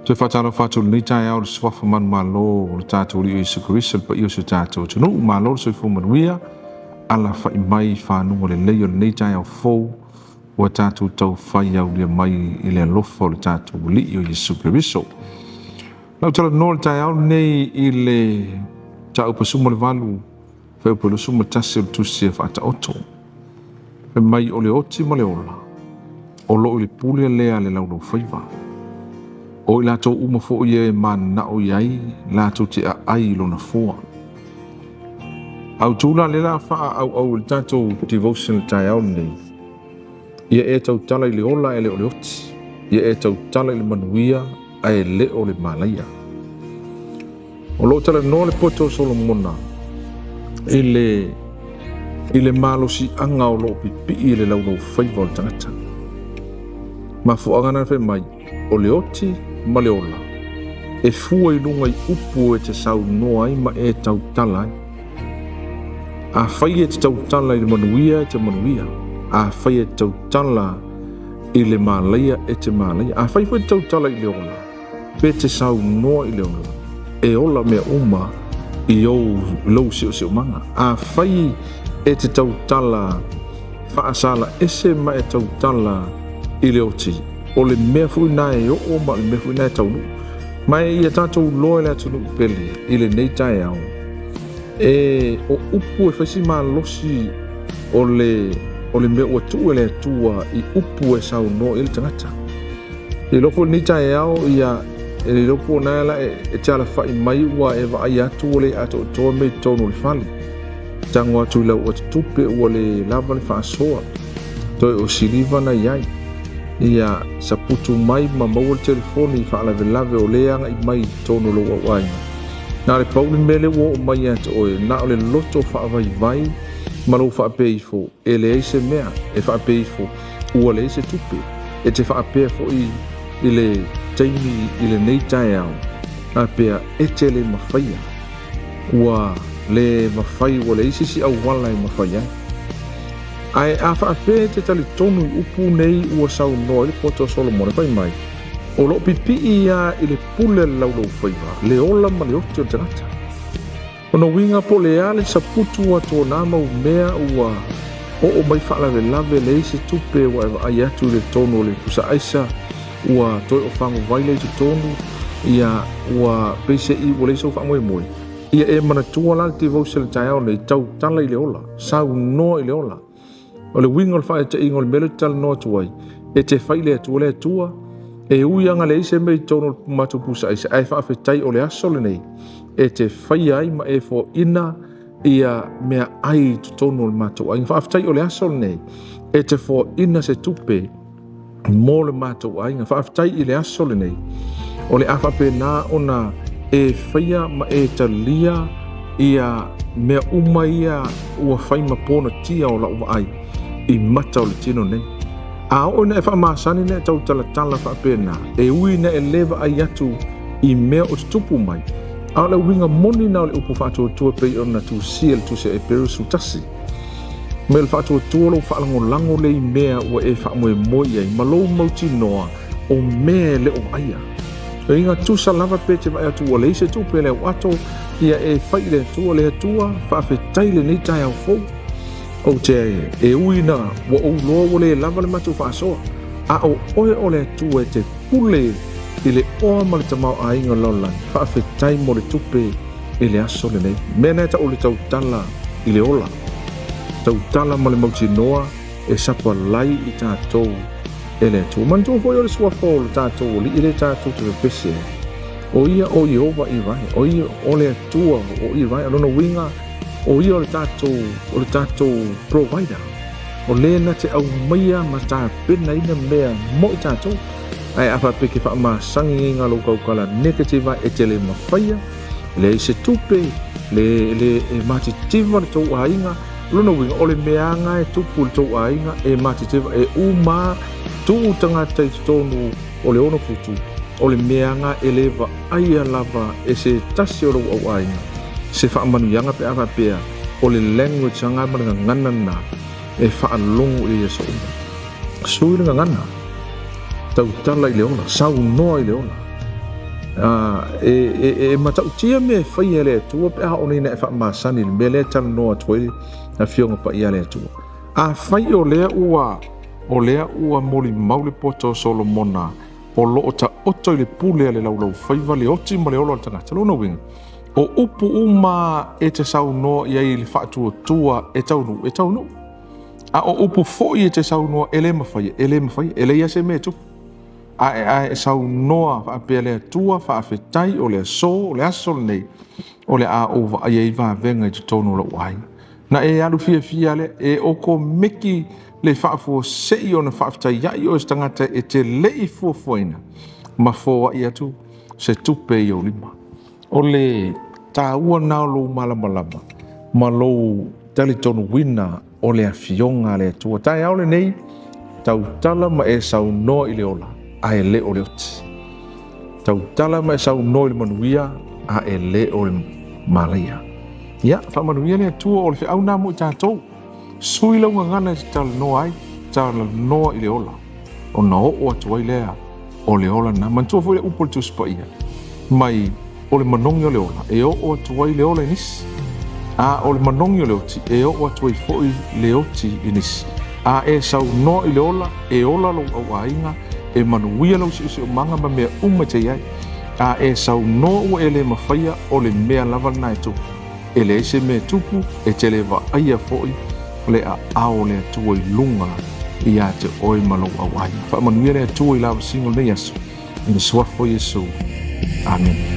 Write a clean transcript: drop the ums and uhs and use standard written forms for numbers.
Toe faatalofa atu i lenei taeao i le suafa manumalo o le tatou Alii o Iesu Keriso, le paia o si o tatou atunuu. Malo le soifua manuia, alafai mai i faguga lelei o lenei taeao fou ua tatou taufai aulia mai i le alofa o le tatou Alii o Iesu Keriso. Lau talanoa i le taeao lenei i le mataupu 18, fuaiupu 21 o le tusi a Faataoto. Fai mai o le oti ma le ola, o loo i le pule lea a le laulaufaiva. O i latou uma foi e mananao i ai latou te aai i lona fua. Autu la lea faaauau i le tatou devotion i le taeao lenei. Ia e tautala i le ola ae le o le oti. Ia e tautala i le manuia ae le o le malaia. O lo o talanoa le poto o Solomona i le malosiaga o lo o pipii i le laulaufaiva o le tagata. Mafuaaga na fai mai, o le oti ma le ola e fua i luga i upu e te saunoa ai ma e tautala ai. Afai e te tautala i le manuia e te manuia. Afai e te tautala i le malaia e te malaia. Afai foi e te tautala i le ola, pe te saunoa i le ola, e ola mea uma i ou lou siosiomaga. Afai e te tautala faasala ese ma e tautala i le oti, o le mea foi na e oo ma o le mea foi na e taunuu. Ma e ia tatou loa i le atunuu pele i lenei taeao, e o upu e fai si malosi o le mea ua tuu e le Atua i upu e saunoa i le tagata. I loko lenei taeao ia e le iloa po o na la e te alafai mai ua e vaai atu ua le atoatoa mea i totonu o le fale. Tago atu i lau atutupe ua le lava le faasoa. Toe o siliva na i ai. Ia saputu mai ma maua le telefoni i faalavelave o le agai mai i totonu o lou auaiga. Na le pau le mea lea ua oo mai ia te oe, na o le loto faavaivai ma lou faapea ifo, e leai se mea e faapea ifo, ua leai se tupe. E te faapea foi i le taimi i lenei taeao, faapea e te le mafaia, ua le mafai, ua leai se isi auala e mafai ai. Ae a faapea e te talitonu i upu nei ua saunoa ai le poto o Solomona, fai mai, o loo pipii ia i le pule a le laulaufaiva, le ola ma le oti o le tagata. Ona uiga po le a le saputu atu o nā mau mea ua oo mai faalavelave leai se tupe ua e vaai atu i le totonu o le pusa aisa ua toe o faguvai lea i totonu, ia ua peiseai ua leai sou faamoemoe. Ia e manatua la le devotion i le taeao nei, tautala i le ola, saunoa i le ola. O le uiga o le faataitaiga o le mea lea ou te talanoa atu ai, e te fai i le Atua, le Atua, e ui lava leai se mea i totonu o le matou pusa aisa, ae faafetai o le aso lenei e te faia ai ma e foaina ia mea ai i totonu o le matou aiga. Faafetai o le aso lenei e te foaina se tupe mo le matou aiga. Faafetai i le aso lenei o le a faapena ona e faia ma e talia ia mea uma ia ua fai ma ponatia o lau vaai i mata o le tino nei. A oo ina e faamasani na e tautalatala faapena, e ui ina e le vaai atu i mea o tutupu mai, a o le uiga moni na o le upu faatuatua pei ona tusia le tusi a Eperu 11. Me le faatuatua lou faalagolago le i mea ua e faamoemoe i ai ma lou mautinoa o mea e le o vaaia. E inga tusa lava pe te vaai atu ua leai se tupe le au ato, ia e fai i le Atua, le Atua, faafetai lenei taeao fou. Ou te e ui na ua ou loa ua le lava le matou faasoa, a o oe o le Atua e te pule i le oa ma le tamaoaiga o le lalolagi, faafetai mo le tupe i le aso lenei. Mea na e tau o le tautala i le ola, tautala ma le mautinoa e sapalai i tatou e le Atua. Manatua foi o le suafa o le tatou Alii le tatou te pepese ai. O ia o Ieova Irae, o ia o le Atua o Irae, o lona uiga o ia o le tatou provider. O le na te aumaia ma tapenaina mea mo i tatou. Ae a faapea ke faamasagi ai ngā lou kaukala negative e te le mafaia, leai se tupe, le e matitiva le tou aiga, lona uiga o le meaga e tupu i le tou aiga e matitiva e uma tuu tagata i totonu o le 6 putu, o le meaga e le vaaia lava e se tasi o lou au aiga se faamanuiaga pe a faapea o le language anga ma le gagana na e faalogo i aso uma. Sui le gagana, tautala i le ola, saunoa i le ola. E, e, e matautia mea e faia e le Atua pe a oo nei ina e faamasani i le mea lea e talanoa atu ai le Afioga Paia a le Atua. Afai o lea ua o lea ua molimau le poto o Solomona o lo o taoto i le pule a le laulaufaiva le oti ma le ola o le tagata, lona uiga, o upu uma e te saunoa i ai i le faatuatua e taunuu, e taunuu. A o upu foi e te saunoa e le mafaia, e le mafaia, e leai lava se mea e tupu. Ae a e saunoa faapea le Atua, faafetai o le aso, o le aso lenei, o le a ou vaaia ai vavega i totonu o lou aiga. Na e alu fiafia lea, e okomeki le faafuasei ona faafetaiai oe se tagata e te le i fuafuaina ma foai atu se tupe i ou lima. O le taua lena o lou malamalama ma lou talitonuina o le Afioga a le Atua. Taeao lenei, tautala ma e saunoa i le ola, ae le o le oti. Tautala ma e saunoa i le manuia, a e le o le malaia. Ia, faamanuia le Atua o le feau lena mo i tatou. Sui lau gagana e te talanoa ai, talanoa i le ola, ona oo atu ai lea o le ola lena. Manatua foi le upu a le Tusi Paia, mai o le manogi o le ola, e oo atu ai le ola i nisi. A o le manogi o le oti, e oo atu ai foi le oti i nisi. A e saunoa i le ola, e ola lou auaiga, e manuia lou siosiomaga ma mea uma e te i ai. A e saunoa ua e le mafaia, o le mea lava lena e tupu. E leai se mea e tupu, e te le vaaia foi le aao o le Atua i luga ia te oe ma lou auaiga. Faamanuia le Atua i lavasiga o lenei aso. I le suafa o Iesu. Amene.